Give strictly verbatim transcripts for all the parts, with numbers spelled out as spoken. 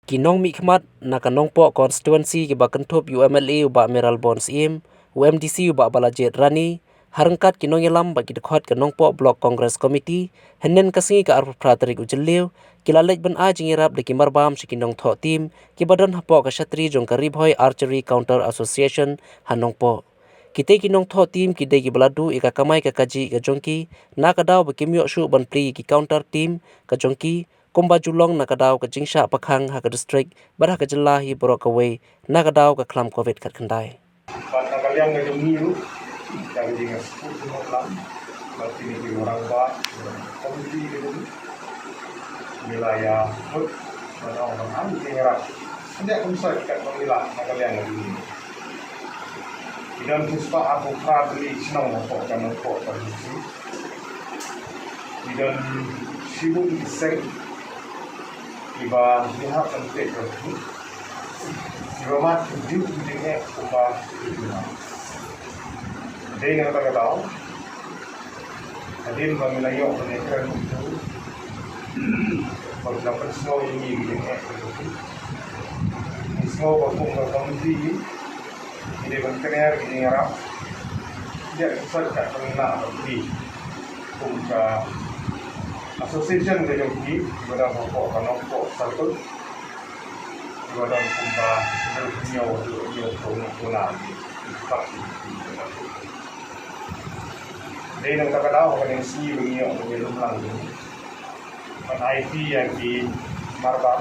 Ki nongmihkhmat na ka Nongpoh constituency kiba kynthup ïa u M L A u Bah Mayralborn Syiem, u M D C u Bah Balajied Rani, ha ryngkat ki nongïalam bad ki dkhot ka Nongpoh Block Congress Committee, hynnin ka sngi ka arphew phra tarik u Jylliew, ki la leit ban ai jingïarap da ki marbam sha ki nongthoh team kiba don hapoh ka shatri jong ka Ri Bhoi Archery Counter Association ha Nongpoh. Kitei ki nongthoh team ki dei kiba la duh ïa ka kamai ka kajih ka jong ki, na ka daw ba kim ïoh shuh ban plie ïa ki counter team ka jong ki, kumba ju long na ka daw ka jingshah pakhang ha ka district bad ha ka jylla hi baroh kawei na ka daw ka khlam covid khatkhyndai. Bad na ka liang ka jong ngi ruh, ka jingïasuk jingïalang bad kine ki rangbah, komiti ka jong ngi, ngi la ïa put ban ong ban ai jingïarap. Hynda kumsait katba ngi lah na ka liang ka jong ngi. Ki don shispah arphew phra tylli ki shnong hapoh ka Nongpoh constituency. Ki don shibun ki seng kiba ngi hap ban peit ïa ki, kiba mad ki juh ki jingeh kumba ki juh. Dei na kata ka daw, hadien ba ngi la ïoh ban ïakren bad u, ba ngi la pynsngew ïa ngi ki jingeh ki juh, ngi sngew ba kum ka komiti ngi dei ban kner ki jingïarap. Ïa, kumsait katba ngi lah ban plie kum ka association ka jong ki, kiba don hapoh ka Nongpoh Circle, kiba don kumba hynriew hynñiew, hynriew hynñiew phew ngut ki. Dei na kata ka daw ha kane ka sngi ba ngi ïoh ban ïalum lang ban aiti ïa ki marbam,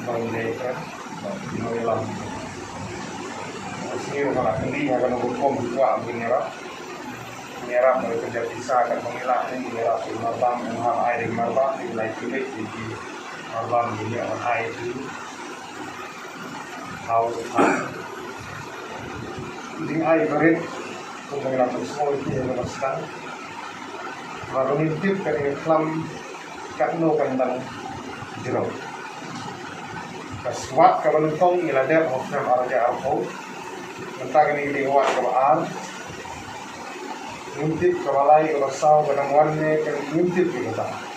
ban leh kren, ban ki nongïalam. Ka sngi ruh nga la kylli ha kano ka rukom ki kwah ban ïarap. Ïarap ban pynjah pisa katba ngi lah, ïarap ïa ki marbam, ïarap ai da ki marbam, ïa ki lai ki leit ïa ki marbam, ïa ki ai tu. Hau, hau. Ding ai barit, kumba ngi la pynsngew ïa ki ha kano ka sdang. Ba ngin tip kane ka khlam katno kan dang jrong. Ka swat kaba nyngkong ngi la dep ha u snem ar hajar arphew. Mynta kane ka dei ka wat kaba ar. Ngim tip kaba lai kaba saw ka dang wan ne, ngim tip ïa kata.